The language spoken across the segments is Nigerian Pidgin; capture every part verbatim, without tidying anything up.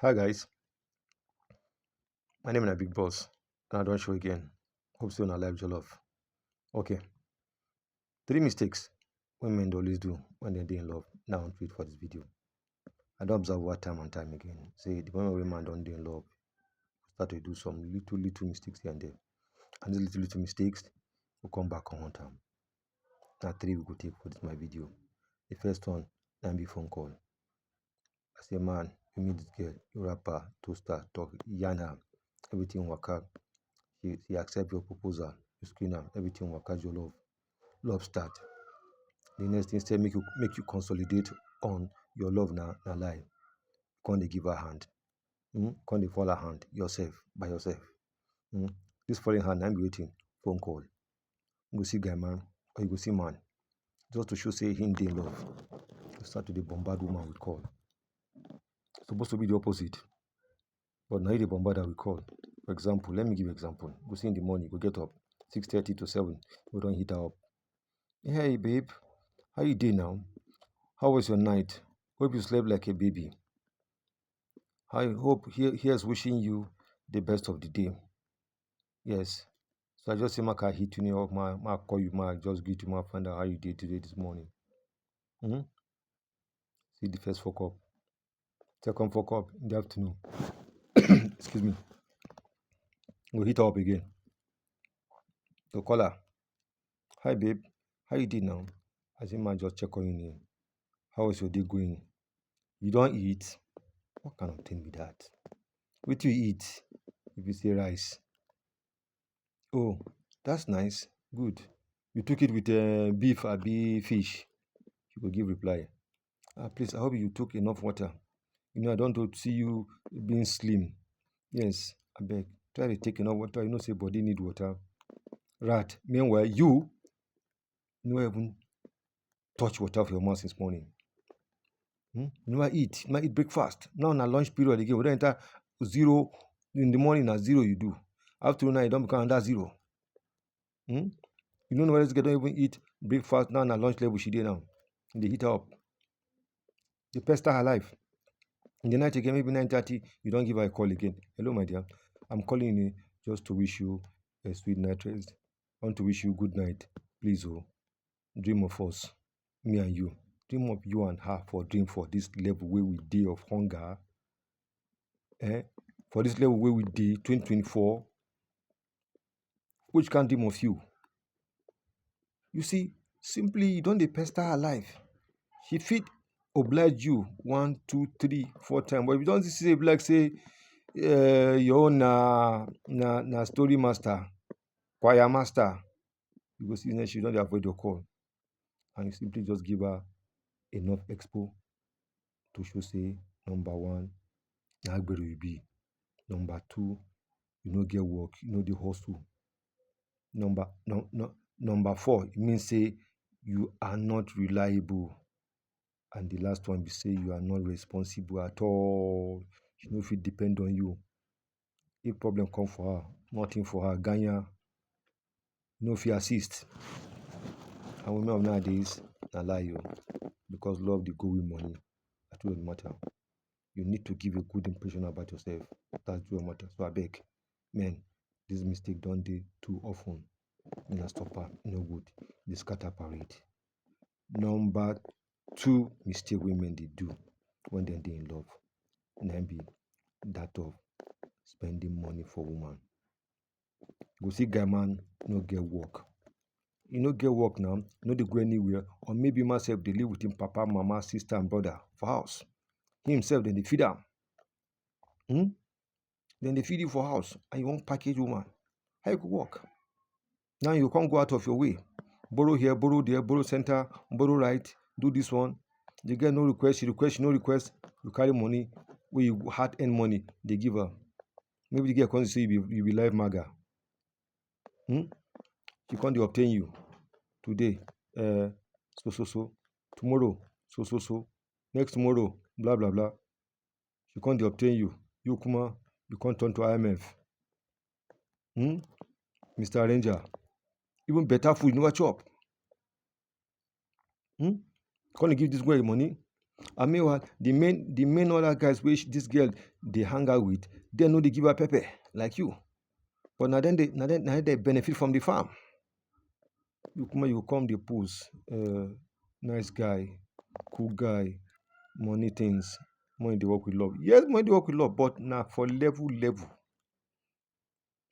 Hi guys, my name na Big Boss and I don show again. Hope say una life jollof. Okay, three mistakes wey men dey always do when dem dey in love na I wan treat for this video. I don observe over time and time again say the moment wey man don dey in love, e go start to do some little little mistakes here and there, and these little little mistakes go come back come haunt am. Na three we go take for this my video. The first one na be phone call. As a man, you meet this girl, you wrap her, toast her, talk, yarn her, everything waka. She, she accept your proposal, you screen her, everything waka, your love, love start. The next thing say make you make you consolidate on your love na na lie. Come dey give her hand, mm? Come dey fall her hand yourself by yourself. Mm? This falling hand na be wetin phone call. You go see guy man or you go see man just to show say him dey in love. You start to dey bombard woman with call. Suppose to be the opposite, but now you dey bombard her with call. For example, let me give you example. You go see in the morning, you go get up six thirty to seven, you go don hit her up. Hey babe, how you dey now? How was your night? Hope you slept like a baby. I hope here here's wishing you the best of the day. Yes. So I just say make I hit you up, ma ma call you, ma just greet you, ma find out how you dey today this morning. Hmm? See the first fuck up. Second fuck up in the afternoon. Excuse me. Go hit her up again. Go call her. Hi babe, how you dey now? I say man just check on you. How is your day going? You don eat? What kind of thing be that? Wetin you eat? If you say rice. Oh, that's nice. Good. You took it with uh, beef abi fish? She go give reply. Ah, please, I hope you took enough water. You know, I don't want to see you being slim. Yes, I beg. Try to take enough water. You know, say body need water. Rat. Meanwhile, you no even touch water for your mouth since morning. Hmm? You never eat. You never eat breakfast. Now na lunch period again. We don enter zero in the morning. Na zero you do. Afternoon now, you don become another zero. Hmm? You no know whether this girl don even eat breakfast. Now na lunch level she dey now. They hit her up. They pester her life. In the night again, maybe nine thirty, you don give her a call again. Hello, my dear. I'm calling you just to wish you a sweet night rest. I want to wish you good night. Please, oh, dream of us, me and you. Dream of you and her for dream for this level wey we dey of hunger. Eh? For this level wey we dey, twenty twenty-four, which can dream of you? You see, simply you don dey pester her life. She fit oblige you one, two, three, four times. But if you don see say be like say uh, your own na na na story master, choir master, you go see say she don dey avoid your call, and you simply just give her enough expo to show say number one, na agbero you be. Number two, you no get work, you no dey hustle. Number no, no, number four, e mean say you are not reliable. And the last one be say you are not responsible at all. She no fit depend on you. If problem come for her, nothing for her. Ganya no fit assist. And women of nowadays na lie o, because love dey go with money. At all matter, you need to give a good impression about yourself. That's the matter. So abeg, men, this mistake don dey too often. Una stop am, e no good. E dey scatter parade. Number two mistake wey men dey do when dem dey in love na im be that of spending money for woman. You go see guy man no get work. E no get work now, e no dey go anywhere, or maybe man sef dey live with him papa, mama, sister and brother for house. He himself dem dey feed am. Hmm? Dem dey feed you for house and you wan package woman. How you go work? Now you come go out of your way, borrow here, borrow there, borrow center, borrow right, do this one. The girl no request, she request, she no request. You carry money wey you hard earn money dey give her. Maybe the girl come say you be you be live maga. Hmm? She come dey obtain you today, uh, so so so, tomorrow so so so, next tomorrow blah blah blah. She come dey obtain you. You kuma, you come turn to I M F. Hmm? Mister Arranger, even better food you never chop. Hmm? Come dey give this girl money. And meanwhile, the main the main other guys wey this girl dey hang out with, dem no dey give her pepper like you. But na dem dey na dem na dem dey benefit from the farm. You come you come dey pose, uh, nice guy, cool guy, money things, money dey work with love. Yes, money dey work with love, but na for level level.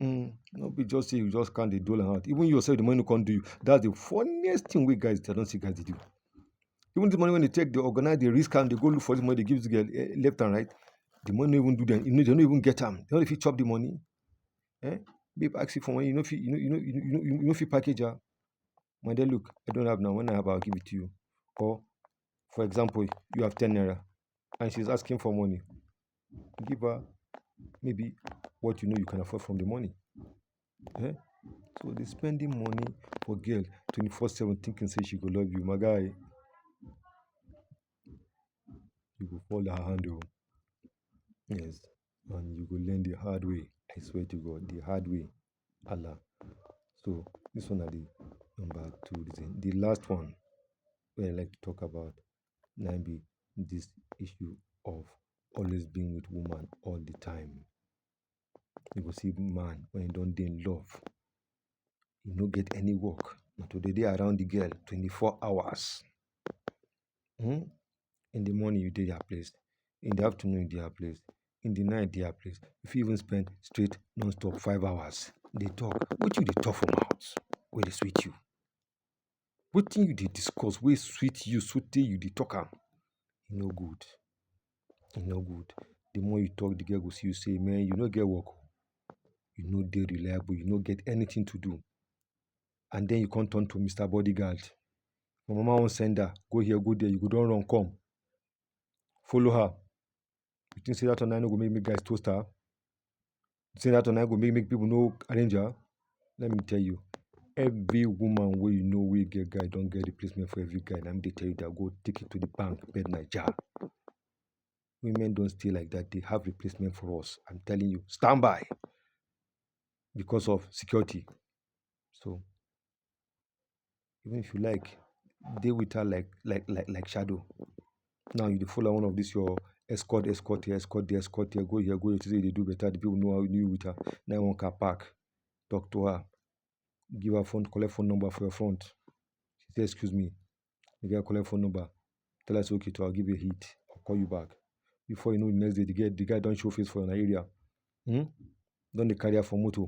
Mm, no be just say you just can't dey dole am out. Even yourself, the money no come do you. That's the funniest thing wey guys I don see guys dey do. Even the money wey dem take dey organize, dey risk am, dey go look for this money, dey give this girl, eh, left and right. The money no even do them. You know, dem no even get am. Dem no dey fit chop the money. Eh? Babe ask you for money, you no fit, you no, you no, you no, you no, you no fit package her. My dear, look, I don't have now. When I have, I'll give it to you. Or, for example, you have ten naira and she's asking for money. Give her maybe what you know you can afford from the money. Eh? So they spending money for girl twenty-four seven, thinking say she go love you, my guy. You go fall her hand o. Yes, and you go learn the hard way. I swear to God, the hard way. Allah. So this one na the number two reason. The last one wey I like to talk about na be this issue of always being with woman all the time. You go see man when he don dey in love, he no get any work. Na to dey dey around the girl twenty-four hours. Hmm? In the morning, you dey their place. In the afternoon, you dey their place. In the night, dey their place. You fit even spend straight non-stop five hours. Dey talk. Wetin you dey talk for mouth wey dey sweet you? Wetin you dey discuss wey sweet you sotey you dey talk am? E no good. E no good. The more you talk, the girl go see you say, man, you no get work o. You no dey reliable. You no get anything to do. And then you come turn to Mister Bodyguard. Your mama wan send her, go here, go there. You go don run come. Follow her. You think say that one na no go make, make guys toast her? You think that one na go make, make people no arrange her? Let me tell you, every woman wey you know wey get guy don get replacement for every guy. Na me dey tell you that. Go take it to the bank, bet Naija. Women don't stay like that. They have replacement for us. I'm telling you, stand by because of security. So even if you like, dey with her like like like like shadow. Now you dey follow one of this your escort, escort here, escort there, escort here, go here, go here. Say you dey do better. The people know how you with her. Now you wan car park, talk to her, give her phone, collect phone number for your front. She say, "Excuse me." The guy collect phone number, tell her say, "Okay, to I'll give you a hit, I'll call you back." Before you know, the next day the guy the guy don show face for your area. Hmm? Don dey carry her for motor.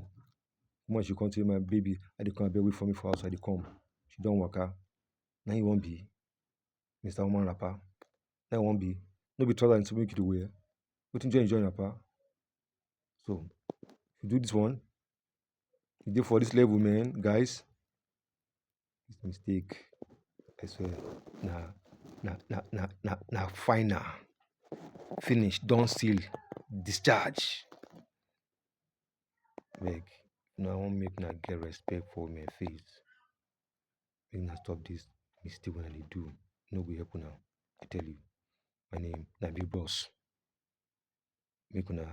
Woman she come say, "My baby, I dey come, abeg wait for me for house, I dey come." She don waka. Na you wan be Mister Woman Rapper? Na you wan be? No be trouser and make you dey wear. Wetin join join rapper? So if you do this one, you dey for this level, man, guys. This mistake, I swear, na na na na na, na final. Finish, don seal, discharge. Beg, una wan make una get respect for my face. Make una stop this mistake wey una dey do. E no go help una. I tell you, my name na Big Boss. Make una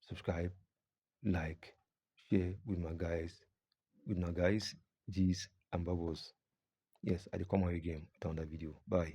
subscribe, like, share with my guys, with my guys, G's and Babos. Yes, I dey come out again with another video. Bye.